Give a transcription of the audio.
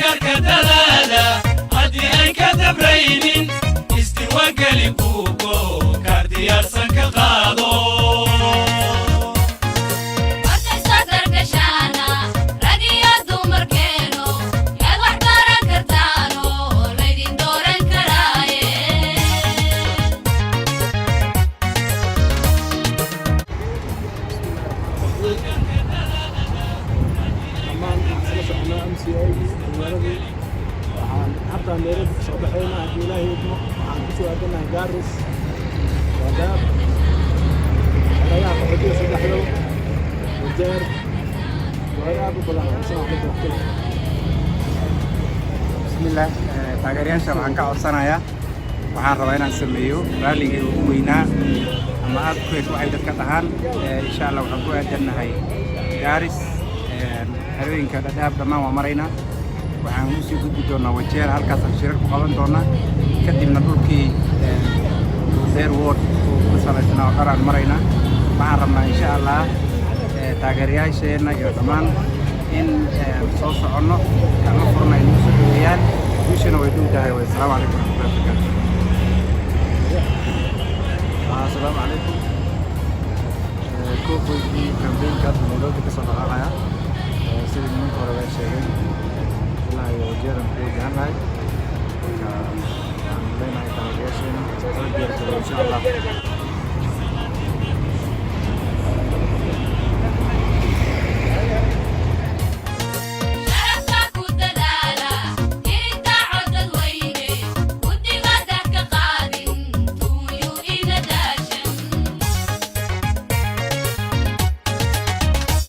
Kaarka dalaala haddii aan ka dabraynin, isdiiwaangeli buugo, kaar diyaarsan ka qaado. Markasta dargashaana rag iyo dumarkeeno, yaad wax baran kartaano, laydin dooran karaaye. Dhammaan waxaan isla soconaa MCA-gii dhalinyaradii. Waxaan hadda Nairobi ka soo baxayna, haddii Ilaahay idmo, waxaan kusoo aadanahay Gaaris, Dadaab, xerayaha qaxootiga saddexdow, Wajeer, gawaari aad u badan aan isla waqti. Bismillaah, taageerayaasha waxaan ka codsanayaa, waxaan rabaa inaan sameeyo ralligii ugu weynaa ama earthquake waxay dadka dhahaan. Insha Allah waxaan ku aadannahay Gaaris, xerooyinka Dhadhaab dhammaan waa maraynaa. Waxaan usii gudbi doonaa Wajeer, halkaasaan shirar ku qaban doonaa. Kadibna dhulkii Deer Ward oo ku salaysnaa oo dhan aan maraynaa. Waxaan rabnaa, insha Allah, taageerayaasheenna iyo dhammaan in soo soconno, gacmo furna ay nagu soo dhaweeyaan. Guushana way dhow tahay. Asalaamu calaykum waraxmatullahi wabarakaatu. Asalaamu calaykum. Convoygii campaignka hadda Nairobi ka soo dhaqaaqaya, sidii nimanka hore bay sheegeen, ilaa iyo Wajeeran ku wajahannahay. Marka waxaan leenahay taageerayaasheena soo diyaargarow, insha Allah.